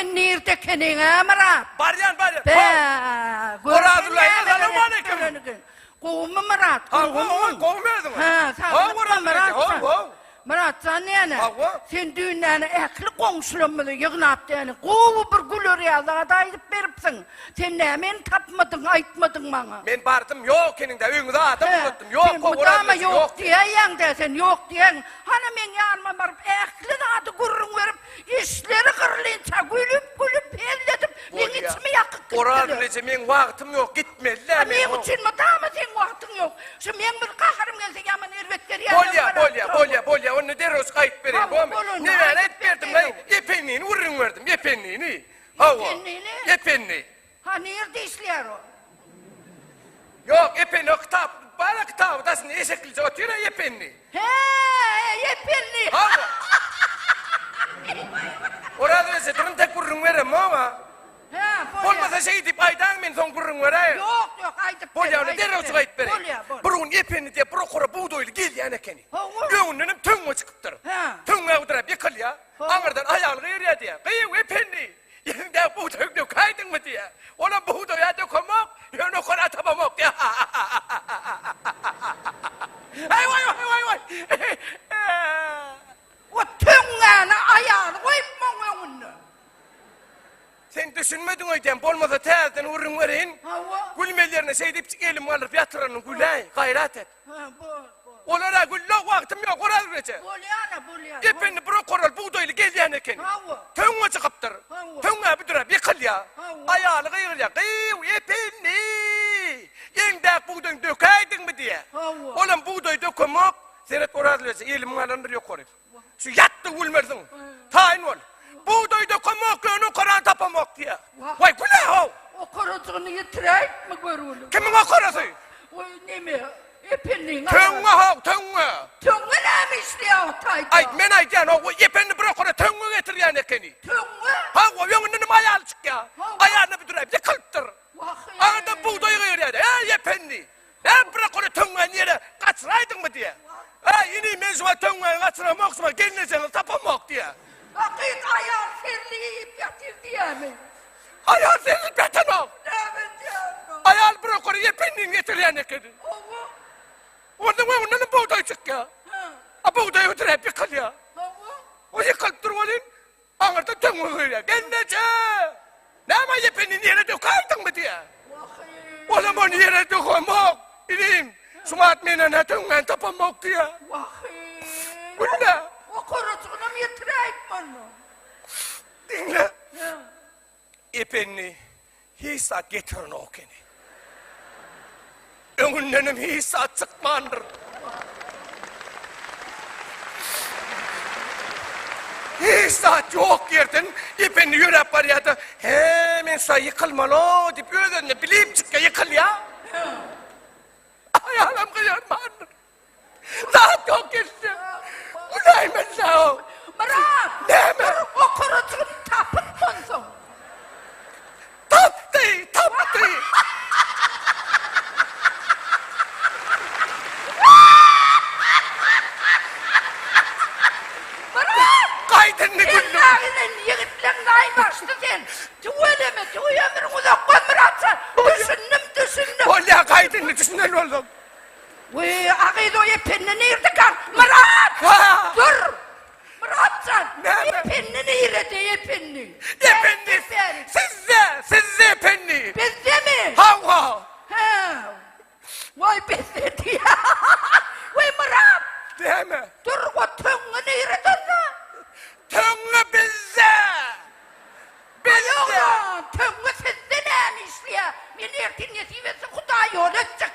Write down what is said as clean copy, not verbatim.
Sen nirde ekeniň-ä, Myrat? Barýan, barýan. Bä, gör Orazulla sen ene, nämeler salam aleýkum. edip ýöreniňi. Gowumy, Myrat, Hawa, gowumy? gowumy özüňiz? Hä, Hawa, saglykmy, Orazulla ene, Myrat hawa, jan? hawa. Myrat jan ýene, Hawa. sen düýn näne ähli goňşularymyzy ýygnap däne gowy bir güler ýaly zat aýdyp beripsiň. Sen näme meni tapmadyň, aýtmadyň maňa? Men bardym, ýok ekeniň-dä, öýüňize adam Hä, ugratdym. Ýok, sen hawa, mydama Orazulla ene, ýok ýok. diýäýýäň-dä, sen ýok diýäň. Hany meň ýanyma baryp ähli zady gürrüň berip, Işleri gyrlynça gülüp-gülüp hezil edip, meň içimi ýakyp gitdiler. Orazgül eje, meň wagtym ýok, gitmeli-dä men. Meň üçin mydama seň wagtyň ýok. Şu meň bir gaharym gelse ýaman erbet berýän. Bolýa, bolýa, bolýa, bolýa, onda derrew aýyp bereýin, bolmy? Nämäni aýdyp berdim-laý? Ependini gürrüň berdim, Ependini. Hawa. Ependini? Ependi. Ha nirde işleýär o? Ýok, Ependi o kitap, bar-a kitaby daşynda eşeklije otyr-a Ependi. He, Ependi. Hawa. Oraz eje, durun tek gürrüň beremok-a. He, bolýar. Bolmasa şeý diýip aýdaň, men soň gürrüň beräýin. Ýok, ýok, aýdyp ber. Bolýar, onda derrew aýdyp bereýin. Bolýar, bolýar. Bir gün Ependi diýip bir okara bugdaýly gelýän ekeni. Hawa. Öňündenem töňňe çykypdyr. He. Töňňä büdräp ýykylýar. Hawa. Aňyrdan aýaly gygyrýar diýýär. Gyýw, Ependi! Ýeňdä bugdaýyň dökäýdiňmi diýýär. Olam bugdaýa dökemok, ýöne okara tapamok diýýär. Aý waý waý waý waý. O töňňäni aýaly goýup muň öňünde. Sen düşünmediň öýdýän, bolmasa täzeden gürrüň bereýin. Hawa. Gülmeli ýerine şeýdip elimi galdyryp ýatyranyň güläý, gaýrat et. Ha, bor, bor. Olara gülle wagtym ýok, Oraz eje. Bolýan-a, bolýan. Ependi bir okaral bugdaýly gelýän ekeni. Hawa. Töňňe çykypdyr. Hawa. Töňňä büdräp ýykylýar. Hawa. Aýaly gygyrýar, Gyýw, Ependi! Eňdäk bugdaýyňy dökäýdiňmi diýýär. Hawa. Olam bugdaý dökemok. Seret, Oraz eje, elimi galandyr ýokary. Şu ýatdy gülmersiň. Taýyn bol. Bugdaý dökemok, ýöne okarany tapamok diýýär. Waý, güle-how! Okarajygyny ýitiräýipmi görgüli? Kimiň okarasy? Waý, neme, Ependiň Töňňe-how, töňňe! Töňňe näme işleýär o taýda? Aýt, men aýdýan, how, Ependi bir okara töňňe getirýän ekeni. Töňňe? Hawa, öňündenem aýaly çykýar. Aýalyna büdräp ýykylypdyr. Wah-eý! Aňyrdan bugdaý gygyrýar. Eý, Ependi! Näme bir okara töňňäni ýere gaçyraýdyňmy diýýär. Äý, inim, men şu wagt töňňäni gaçyramok, şu wagt gelnejeňizi tapamok diýýär. A gyz aýal serli iýip ýatyr diýýärmi? Aýal serlip ýatanok. Näme diýýärmi? Aýal bir okara Ependini getirýän ekeni. Hawa. Onuň öňündenem bugdaý çykýar. Hä. A bugdaý ötüräp ýykylýar. Hawa. O ýykylyp dur welin, aňyrdan töňňe girýär. Gelneje! Näme Ependini ýere dökäýdiňmi diýýär. Wah-eý. Olam ony ýere dökemok, inim. Şu wagt men-ä töňňäni tapamok diýýär. Wah-eý. Günde. Okarajygynam ýetiräýip onda. Diňle. Hä. Ependi hiç zat getirenok ekeni. Öňündenem hiç zat çykmandyr. Hiç zat ýok ýerden Ependi ýöräp barýar-da, Hä, men şular ýykylmaly-ow diýip, öz-özüne bilip çykýar, ýykylýar. Aýalam gyýarmandyr. Zat ýok gelsin. Güläýmeli-ow. Myrat! Näme? Bir okarajygyny tapyp onsoň. Tapdy, tapdy. Myrat! Gaýt indi güldüm. Sen dagy ýigitleň naýbaşysy sen. Tüweleme, tüwi ömrüň uzak bol Myratjan. Düşündim, düşündim. Bolýa, gaýt indi düşünen bolsaň. Wiý, a gyz o Ependi nirdekä? Myrat! Ha! Dur! Myratjan! Näme? Ependi nirede, Ependi? Ependi! Bäri. Sizde, sizde Ependi! Bizdemi? Hawa! Hä. Waý, bizde diýýä. Wiý, Myrat! Näme? Dur, o töňňe nirede onda? Töňňe bizde! Aý, oglan, töňňe sizde näme işleýä? Men ertir nesip etse Hudaý ýol etjek.